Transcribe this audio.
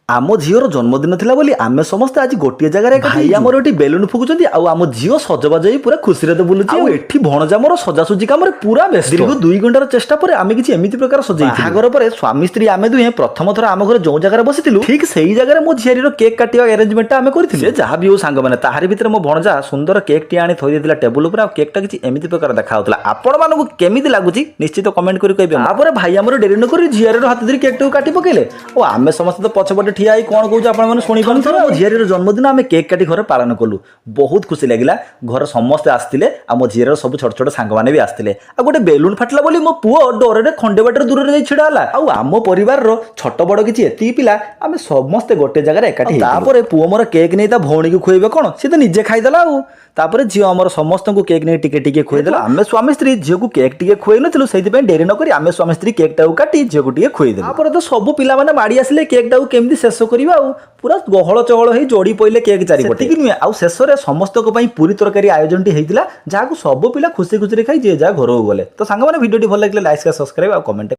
ଆମ ଝିଅର ଜନ୍ମଦିନ ଥିଲା ବୋଲି ଆମେ ସମସ୍ତେ ଆଜି ଗୋଟିଏ ଜାଗାରେ ଏକାଠି। ଭାଇ ଆମର ଏଠି ବେଲୁନ ଫୁକୁଛନ୍ତି ଆଉ ଆମ ଝିଅ ସଜବାଜ ହେଇ ପୁରା ଖୁସିରେ ତ ବୁଲୁଛି। ଆଉ ଏଠି ଭଣଜା ମୋର ସଜାସୁଜି କାମରେ ପୁରା ବ୍ୟସ୍ତ। ଦୀର୍ଘ 2 ଘଣ୍ଟାର ଚେଷ୍ଟା ପରେ ଆମେ କିଛି ଏମିତି ପ୍ରକାର ସଜେଇ। ବାହାଘର ପରେ ସ୍ୱାମୀ ସ୍ତ୍ରୀ ଆମେ ଦୁହେଁ ପ୍ରଥମ ଥର ଆମ ଘରେ ଯୋଉ ଜାଗାରେ ବସିଥିଲୁ, ଠିକ ସେଇ ଜାଗାରେ ମୋ ଝିଆରୀର କେକ୍ କାଟିବା ଆରେଞ୍ଜମେଣ୍ଟଟା ଆମେ କରିଥିଲୁ। ସେ ଯାହା ବି ହଉ ସାଙ୍ଗମାନେ, ତାହାରି ଭିତରେ ମୋ ଭଣଜା ସୁନ୍ଦର କେକ୍ ଟି ଆଣି ଥୋଇ ଦେଇଥିଲା ଟେବୁଲ ଉପରେ। ଆଉ କେକ୍ଟା କିଛି ଏମିତି ପ୍ରକାର ଦେଖା ଯାଉଥିଲା। ଆପଣମାନଙ୍କୁ କେମିତି ଲାଗୁଛି, ନିଶ୍ଚିତ କମେଣ୍ଟ କରି କହିବେ। ତାପରେ ଭାଇ ଆମର ଡେରି ନ କରି ଝିଆରୀର ହାତ ଧରି କେକ୍ଟାକୁ କାଟି ପକେଇଲେ। ଓ ଆମେ ସମସ୍ତେ ତ ପଛପଟେ ଠିଆ ହେଇ କ'ଣ କହୁଛୁ, ଆପଣମାନେ ଶୁଣିପାରୁଥିବେ। ମୋ ଝିଆରୀର ଜନ୍ମଦିନ ଆମେ କେକ୍ କାଟି ଘରେ ପାଳନ କଲୁ। ବହୁତ ଖୁସି ଲାଗିଲା। ଘରେ ସମସ୍ତେ ଆସିଥିଲେ ଆଉ ମୋ ଝିଅର ସବୁ ଛୋଟ ଛୋଟ ସାଙ୍ଗମାନେ ବି ଆସିଥିଲେ। ଆଉ ଗୋଟେ ବେଲୁନ ଫାଟିଲା ବୋଲି ମୋ ପୁଅ ଡରରେ ଖଣ୍ଡେ ବାଟରେ ଦୂରରେ ଯାଇ ଛିଡ଼ା ହେଲା। ଆଉ ଆମ ପରିବାରର ଛୋଟ ବଡ଼ କିଛି ଏତିକି ପିଲା, ଆମେ ସମସ୍ତେ ଗୋଟେ ଜାଗାରେ ଏକାଠି। ତାପରେ ପୁଅ ମୋର କେକ୍ ନେଇ ତା ଭଉଣୀକୁ ଖୁଏଇବେ କ'ଣ, ସେ ତ ନିଜେ ଖାଇଦେଲା। ଆଉ ତାପରେ ଝିଅ ଆମର ସମସ୍ତଙ୍କୁ କେକ୍ ନେଇ ଟିକେ ଟିକେ ଖୁଏଇଦେଲା। ଆମେ ସ୍ୱାମୀ ସ୍ତ୍ରୀ ଝିଅକୁ କେକ୍ ଟିକେ ଖୁଏଇ ନଥିଲୁ, ସେଇଥିପାଇଁ ଡେରି ନ କରି ଆମେ ସ୍ୱାମୀ ସ୍ତ୍ରୀ କେକ୍ଟାକୁ କାଟି ଝିଅକୁ ଟିକେ ଖୁଏଇଦେଲୁ। ତାପରେ ତ ସବୁ ପିଲାମାନେ ମାଡ଼ି ଆସିଲେ କେକ୍ଟାକୁ କେମିତି ଶେଷ କରିବା। ଆଉ ପୁରା ଗହଳ ଚହଳ ହେଇ ଯୋଡ଼ି ପଇଲେ କେକ୍ ଚାରିପଟେ। ସେତିକି ନୁହେଁ, ଆଉ ଶେଷରେ ସମସ୍ତଙ୍କ ପାଇଁ ପୁରୀ ତରକାରୀ ଆୟୋଜନଟି ହେଇଥିଲା, ଯାହାକୁ ସବୁ ପିଲା ଖୁସି ଖୁସିରେ ଖାଇ ଯିଏ ଯାହା ଘରକୁ ଗଲେ। ତ ସାଙ୍ଗମାନେ, ଭିଡ଼ିଓଟି ଭଲ ଲାଗିଲେ ଲାଇକ୍, ସବସ୍କ୍ରାଇବ୍ ଆଉ କମେଣ୍ଟ।